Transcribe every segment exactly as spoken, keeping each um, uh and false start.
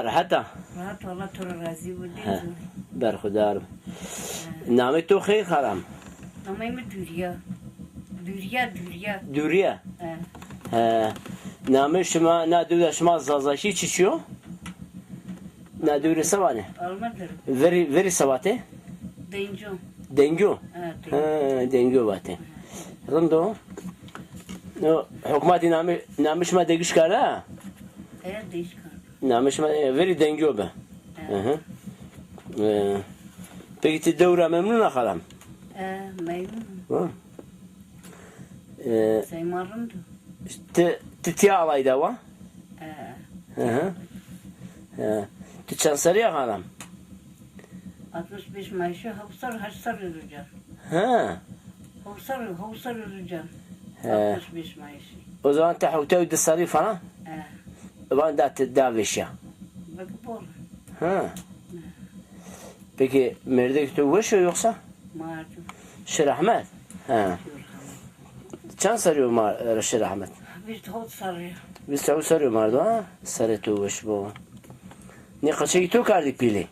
Rehet a? Rehet, Allah to ra razî bo. He. Berxudar. Namê to xeyr xalam? Namê mi Dûriya. Dûriya, Dûriya. Dûriya? He. He. Namê şima, na dewda şima Zazakî çiçî yo? Na dewrê se vanê? Almandır. Verî, verî se vatê? Dengio. Dengio? Ha, Dengio. Ha, Dengio vatê. Rind o. No, hukmatî namê, namê şima degîş kerd a? Evet, degîş kerd. Namê şima, e, verî Dengio bi. Evet. Hı hı. E, peki ti dewra memnun a xalam? E, memnun. Ha? E, sey ma rind o. Ti, ti tiya alayî de wa? E. Hı hı. E, ti çend serrî ya xalam? Altmış beş ma şî, hewt serr, heşt serr û ca. Ha. Hewt serr, hewt serr û ca. He. Altmış beş ma şî. O zaman ti hewtay û di serrî falan? He. Van da ti da vêşîya. Belki bol. Ha. He. Peki mêrdekê to weş o yoksa? Mardo. Şi rehmet? Ha. Şi rehmet. Çend serrî yo ma-, şi rehmet? Vîst hewt serrî. Vîst hewt serrî yo mardo, ha? Serê to weş bo. Nê qeçekî to kardî pîlî?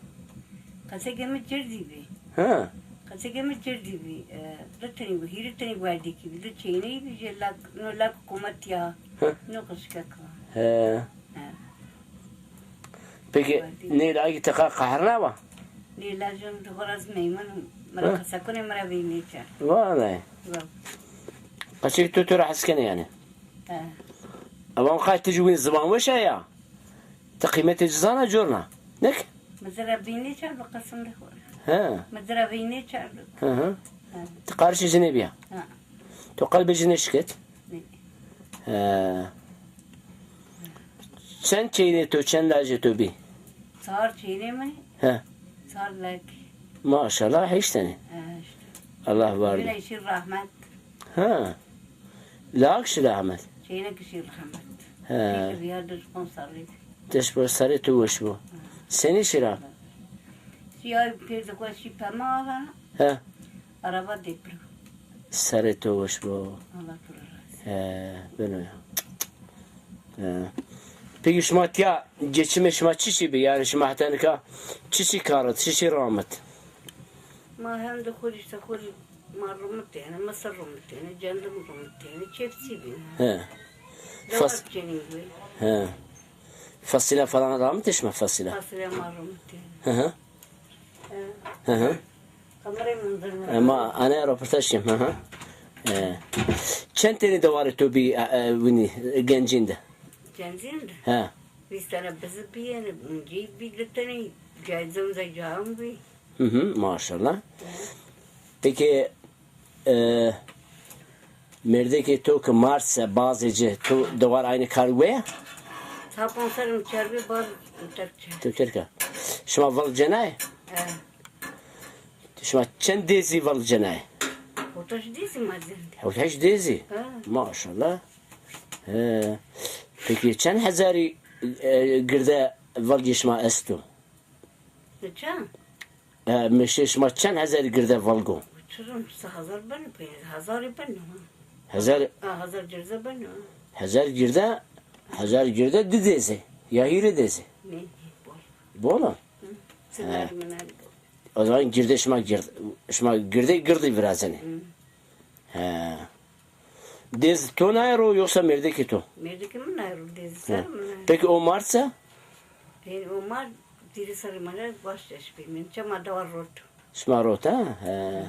Qeçekê mi cirdî bî. Ha. Qeçekê mi cirdî bî. E, di tenî bî, hîrê tenî werdîkî bî, di çeyneyî bî, jê lak, no lak hukûmetî ya. Ha. No qeçekek a. He. He. Peki, werdî. Nê lagî ti qa qehrna wa? Nê lajim di xo ra zî meymun, mi ra, ha, qesekunê mi ra veyî nêçer. Vallahi. Wa. Qeçekî to to ra hes kenê yanî? He. Ama qay ti jî wîn ziwan weş a ya. Ti qîmetê ci zana corna. Nik? Mi ci ra veyî nêçer bi qesim de xo ra. He. Mi ci ra veyî nêçer bi. Hı hı. He. Ti qarişê ci nêbîya? Ha. To qelbê ci nêşiket? Nê. He. Çend çeynê to, çend lajê to bî? Çar çeynê mi? He. Çar lak. Maşallah, heşt tenî. He, heşt. Allah var. Bîne şî rehmet. Ha. Lak şî rehmet. Çênekî şî rehmet. He. Pêkî vîya des ponc serrî. Des ponc serrî tu weş bo. He. Senî şî ra? Şî ay pêr de xo şî pema ala. He. Araba dê piro. Serê to weş bo. Allah to ra razî. He, beno ya. He. Peki şima tiya geçimê şima çiçî bi? Yani şima heta nika çiçî karit, çiçî ramit? Ma hem de xo rî işte xo rî ma rimitêne, misir rimitêne, cendim rimitêne, çepsî bîne. He. Dewar çênî bi. He. Fasile falan ramitê şima fasile? Fasile ma rimitêne. Hı hı. He. Hı hı. Kamerayı mındır mı? E, ma ane röportaj kim. Hı hı. E, çend tenî dewarê to bî, e, e, winî, gencîn de? Gencîn de? He. Vîst tane bizi bîyeni, uncî bî di tenî, cayizim de cayim bî. Hı hı, maşallah. He. Peki, e, mêrdekê to ki mard se, bazê ci, to dewar aynî kar we ya? Sa ponser mi çerbi bar terk çe. To terk a. Şima vil cenay? E. Şima çend dêzî vil cenay? Hewt heşt dêzî ma zî. Hewt heşt dêzî? E. Maşallah. He. Peki çend hezarî, e, girde vilgê şima esto? Çend? E, meşê şima çend hezarî girde vilg o? Çirim, se hezar beno, pênc hezarî beno. Hezar? Ha, hezar girde beno. Hezar girde, hezar girde di dêzê, ya hîrê dêzê. Nê, nê, bol. Bol a? Hı. He. Sinarî minarî bol. O zaman girde şima gird-, şima girde girdî virazenê. Hı. He. Dêz to naye ro yoksa mêrdekê to? Mêrdekê mi naye ro, dêzî ser mi naye. Peki o mard se? Peki o mard dîrî serê ma naye, baş eş bî. Min çe ma dewa rot. Şima rot ha? He.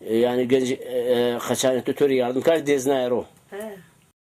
E, yani genc, e, e, qeçanê to to rê yardim kerd, dêz naye ro. He.